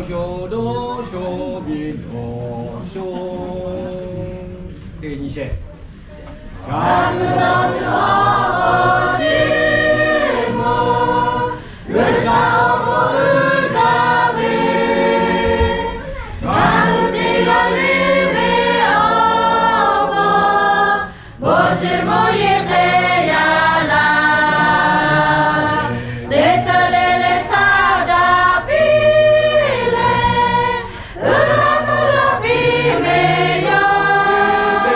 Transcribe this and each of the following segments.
Sho do sho bi do sho. Teˇ nyi shehˍ. Ka tuˬ nawˬ tuˬ awˬ pon chi mawˬ, G'uiˬsha awˬ pon uiˍ jaˇ ve, ngaˬ hui teˇ g'aˇ le ve awˬ pon bon shiˍ mvuhˇ yeˬ hk'e yaˇ laˇ. Teˇ ceuˬ le le htaˇ daꞈ piˇ leh, uˉ laˇ mvuhˇ laˇ piˇ ve yoˬ.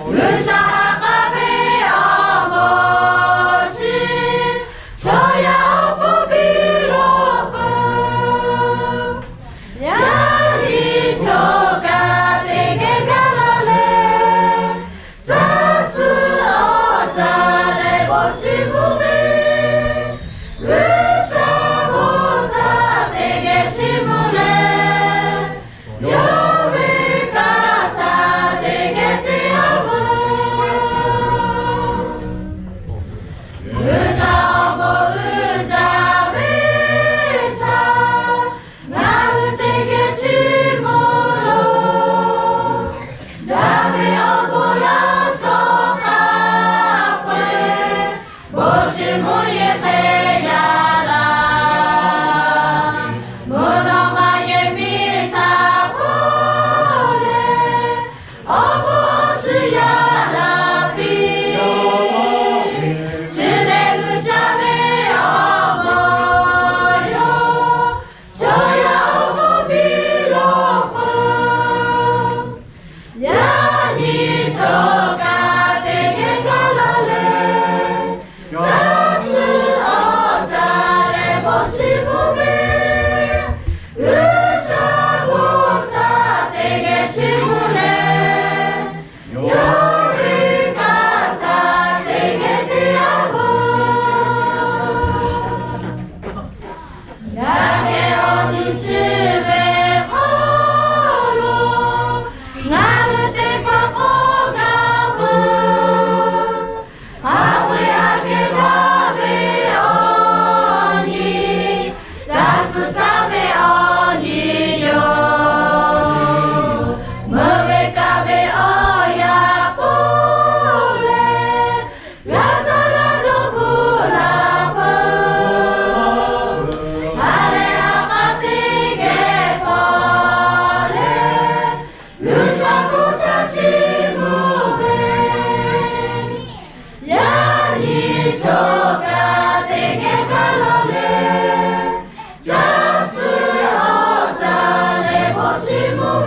G'uiˬsha ha k'aˇ ve awˬ bon chi, chaw yaˇ awˬ pon biˇ lo peuˬ. Yaꞈ nyi chaw kaꞈ teˇ geh gaˇ laˇ leh, caˇ suh awˬ caˇ leh bon chiˇ mvuh ve, G'uiˬsha bon caˇ teˇ geh chiˇ mvuh leh, yawˇ ve kaꞈ caˇ teˇ geh te a veuˬ. G'uiˬsha awˬ pon uiˍ jaˇ ve htaꞈ ngaˬ hui teˇ geh chiˇ mvuh loˬ. Daꞈ ve awˬ bon laˇ shawˍ hk'a peu-eˬ, bon shiˍ mvuhˇ yeˬ hk'e yaˇ laˇ. Mvuhˇ naw ma yehˬ miˬ htaꞈ hpawˇ leh, awˬ bon awˬ shiˍ yaˇ laˇ piˇ. Chi lehˬ G'uiˬsha ve awˬ bon yoˬ. Chaw yaˇ awˬ pon biˇ lo peuˬ. Yaꞈ nyi chaw kaꞈ teˇ geh gaˇ laˇ leh, caˇ suh awˬ caˇ leh bon chiˇ mvuh ve, G'uiˬsha bon caˇ teˇ geh chiˇ mvuh leh, yawˇ ve kaꞈ caˇ teˇ geh te a veuˬ. Yaꞈ nyi awˬ nyi chi ve hk'aw lo, ngaˬ hui teˇ hpaˍ k'awꞈ gaˇ peuˬ. Haˍ ve aꞈ kehˬ daꞈ ve awˬ nyi, caˇ suh caˇ ve awˬ nyi yoˬ. Meuˇ ve kaˇ ve awˬ yaˇ pon leh, g'a caˇ laˇ dawˇ hkuˇ la peuˬ. Ha lehˬ ha k'aˇ teˇ geh hpawˇ leh, G'uiˬsha bon caˇ chiˇ mvuh ve, yaꞈ nyi chaw kaꞈ teˇ geh gaˇ laˇ leh, caˇ suh awˬ caˇ leh bon chiˇ mvuh